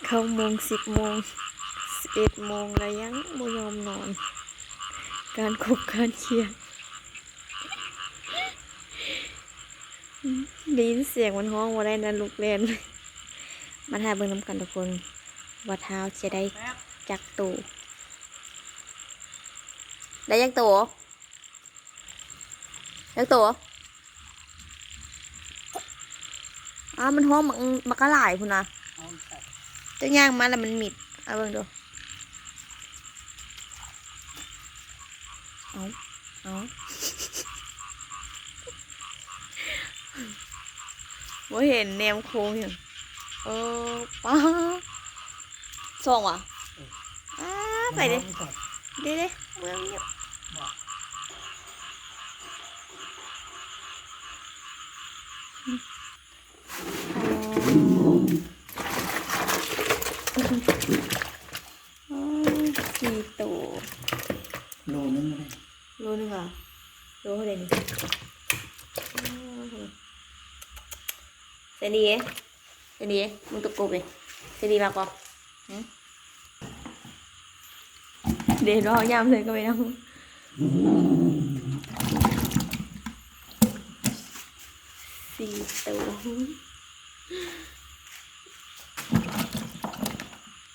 ເກົ້າໂມງ ສິບໂມງ ສິບເອັດໂມງ ແລ້ວຍັງບໍ່ຍອມນອນ. ການຄົບການຄຽດ ໄດ້ຍິນສຽງມັນຮ້ອງບໍ່ໄດ້ນະ ລຸກແລ່ນ. ມາຖ້າເບິ່ງນຳກັນທຸກຄົນ ວ່າທ້າວຈະໄດ້ຈັກໂຕ ໄດ້ຈັກໂຕ? ຈັກໂຕ? ອ້າວ ມັນຮ້ອງບັກ ບັກຫຼາຍພຸ້ນນະ. ເຈົ້າຍ່າງມາແລ້ວມັນມິດ ເອົາເບິ່ງດູ. ເອົາ ເອົາ ບໍ່ເຫັນແນມໂຄ້ງຫຍັງ. ເອີ ປ້າ ສອງຫວາ? ເອີ ອ້າ ໄປເດ້ ເດ້ ເດ້ ເມືອງຢູ່. ອໍ ສີ່ໂຕ ໂລໜຶ່ງເດ້. ໂລໜຶ່ງຫວາ? ໂລເທົ່າໃດນີ້? ອໍ ເສຍດີເດ ເສຍດີເດ ມຶງຕົວກົບເດ ເສຍດີມັກບໍ່? ຫື? ເດ ເຮົາຍາມໃສ່ກໍໄປນຳ ສີ່ໂຕ.